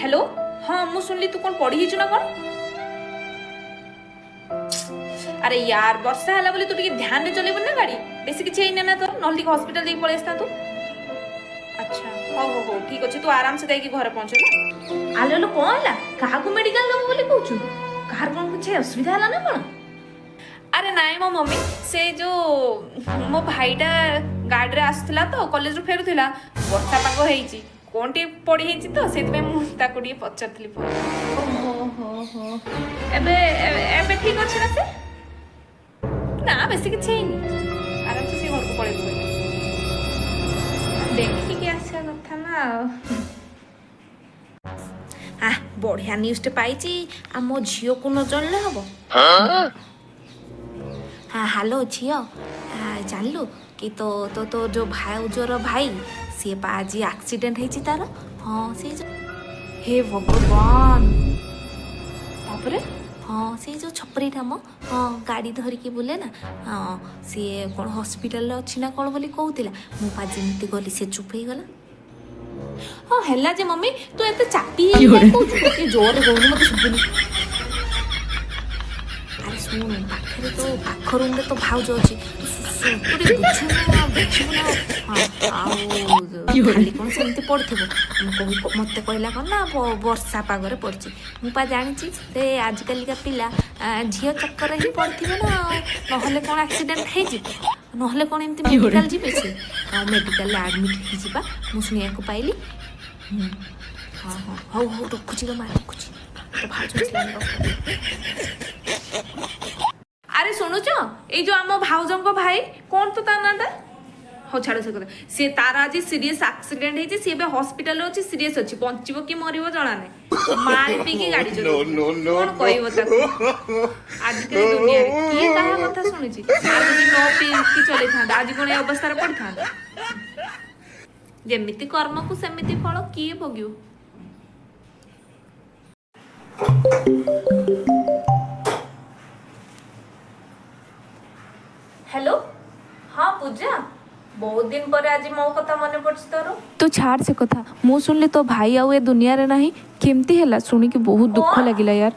Hello. ହଁ, ମୁଁ ଶୁଣିଲି ତୁ କ'ଣ ପଡ଼ିଯାଇଛୁ ନା କ'ଣ? ଆରେ ୟାର, ବର୍ଷା ହେଲା ବୋଲି ତୁ ଟିକେ ଧ୍ୟାନରେ ଚଲେଇବୁ ନା ଗାଡ଼ି। ବେଶୀ କିଛି ହେଇନି ନା ତୋର? ନହେଲେ ଟିକେ ହସ୍ପିଟାଲ ଯାଇକି ପଳେଇ ଆସିଥାନ୍ତୁ। ଆଚ୍ଛା, ହଉ ହଉ ହଉ, ଠିକ ଅଛି। ତୁ ଆରାମସେ ଯାଇକି ଘରେ ପହଞ୍ଚ, ହେଲା? ଆଲୋ ଆଲୋ, କ'ଣ ହେଲା? କାହାକୁ ମେଡିକାଲ ନେବୁ ବୋଲି କହୁଛୁ? କାହାର କ'ଣ କିଛି ଅସୁବିଧା ହେଲା ନା କ'ଣ? ଆରେ ନାଇଁ ମୋ ମମ୍ମି, ସେ ଯୋଉ ମୋ ଭାଇଟା ଗାଡ଼ିରେ ଆସୁଥିଲା ତ, କଲେଜରୁ ଫେରୁଥିଲା, ବର୍ଷା ପାଗ ହେଇଛି, କ'ଣ ଟିକେ ପଡ଼ିଯାଇଛି ତ, ସେଇଥିପାଇଁ ମୁଁ ତାକୁ ଟିକେ ପଚାରୁଥିଲି ଫୋନ୍। ଓହୋ ହୋ ହୋ, ଏବେ ଏବେ ଠିକ ଅଛି ନା ସେ? ନା, ବେଶୀ କିଛି ହେଇନି, ଆରାମସେ ସେ ଘରକୁ ପଳେଇବ କହିଲେ। ଦେଖିକି ଆସିବା କଥା ନା ଆଉ। ଆ, ବଢିଆ ନ୍ୟୁଜ୍ଟେ ପାଇଛି, ଆମ ଝିଅକୁ ନ ଜଣିଲେ ହବ? ହଁ, ହ୍ୟାଲୋ ଝିଅ, ଜାଣିଲୁ କି ତୋ ତୋ ତୋ ଯୋଉ ଭାଉଜର ଭାଇ, ସିଏ ପା ଆଜି ଆକ୍ସିଡେଣ୍ଟ ହେଇଛି ତାର। ହଁ, ସେଇ ଯୋଉ ହେ ଭଗବାନ, ତାପରେ? ହଁ, ସେଇ ଯୋଉ ଛପରିଟା ମ, ହଁ, ଗାଡ଼ି ଧରିକି ବୁଲେ ନା, ହଁ, ସିଏ କ'ଣ ହସ୍ପିଟାଲରେ ଅଛି ନା କ'ଣ ବୋଲି କହୁଥିଲା। ମୁଁ ପା ଯେମିତି ଗଲି, ସେ ଚୁପ୍ ହେଇଗଲା। ହଁ, ହେଲା ଯେ ମମ୍ମି, ତୁ ଏତେ ଚାପି ହେଇକି କାଇଁ କହୁଛୁ? ଟିକେ ଜୋରରେ କହୁନୁ, ମତେ ଶୁଭୁନି। ଆରେ ଶୁଣୁ, ପାଖରେ ତୋ ପାଖ ରୁମ୍ରେ ତୋ ଭାଉଜ ଅଛି। ତୁ ଟିକେ ବୁଝୁନୁ ଆଉ ଦେଖିବୁ ନା। ହଁ, ଆଉ ଖାଲି କ'ଣ ସେମିତି ପଡ଼ିଥିବ? ମୁଁ କହି ମତେ କହିଲା କ'ଣ ନା ବର୍ଷା ପାଗରେ ପଡ଼ିଛି। ମୁଁ ପା ଜାଣିଛି, ସେ ଆଜିକାଲିକା ପିଲା, ଝିଅ ଚକ୍କରରେ ହିଁ ପଡ଼ିଥିବେ ନା ଆଉ, ନହେଲେ କ'ଣ ଆକ୍ସିଡେଣ୍ଟ ହେଇଯିବ? ନହେଲେ କ'ଣ ଏମିତି ମେଡ଼ିକାଲ ଯିବେ ସେ? ଆଉ ମେଡ଼ିକାଲରେ ଆଡ଼ମିଟ୍ ହେଇଯିବା ମୁଁ ଶୁଣିବାକୁ ପାଇଲି। ହଁ ହଁ, ହଉ ହଉ, ରଖୁଛି ଲୋ ମା, ରଖୁଛି। ତୋ ଭାଉଜ ଆସିଲାଣି, ରଖ। ଆରେ ଶୁଣୁଛ, ଏଇ ଯୋଉ ଆମ ଭାଉଜଙ୍କ ଭାଇ, କ'ଣ ତ ତା ନାଁଟା? ହଉ ଛାଡ଼ ସେ କଥା। ସିଏ ତାର ଆଜି ସିରିୟସ୍ ଆକ୍ସିଡେଣ୍ଟ ହେଇଛି। ସିଏ ଏବେ ହସ୍ପିଟାଲରେ ଅଛି, ସିରିୟସ୍ ଅଛି, ବଞ୍ଚିବ କି ମରିବ ଜଣା ନାହିଁ। ମାରି ପିଇକି ଗାଡ଼ି ଚଲାଉଥିଲା। କ'ଣ କହିବ ତାକୁ? ଆଜିକାଲି ଦୁନିଆରେ କିଏ କାହା କଥା ଶୁଣିଛି? ଆଉ ଯଦି ନ ପିଇକି ଚଲେଇଥାନ୍ତା, ଆଜି କ'ଣ ଏ ଅବସ୍ଥାରେ ପଡ଼ିଥାନ୍ତା? ଯେମିତି କର୍ମକୁ ସେମିତି ଫଳ କିଏ ଭୋଗିବ? ହ୍ୟାଲୋ, ହଁ ପୂଜା, ବହୁତ ଦିନ ପରେ ଆଜି ମୋ କଥା ମନେ ପଡୁଛି ତୋର। ତୁ ଛାଡ଼ ସେ କଥା। ମୁଁ ଶୁଣିଲି ତୋ ଭାଇ ଆଉ ଏ ଦୁନିଆରେ ନାହିଁ। କେମିତି ହେଲା? ଶୁଣିକି ବହୁତ ଦୁଃଖ କଣ? ଲାଗିଲା ୟାର।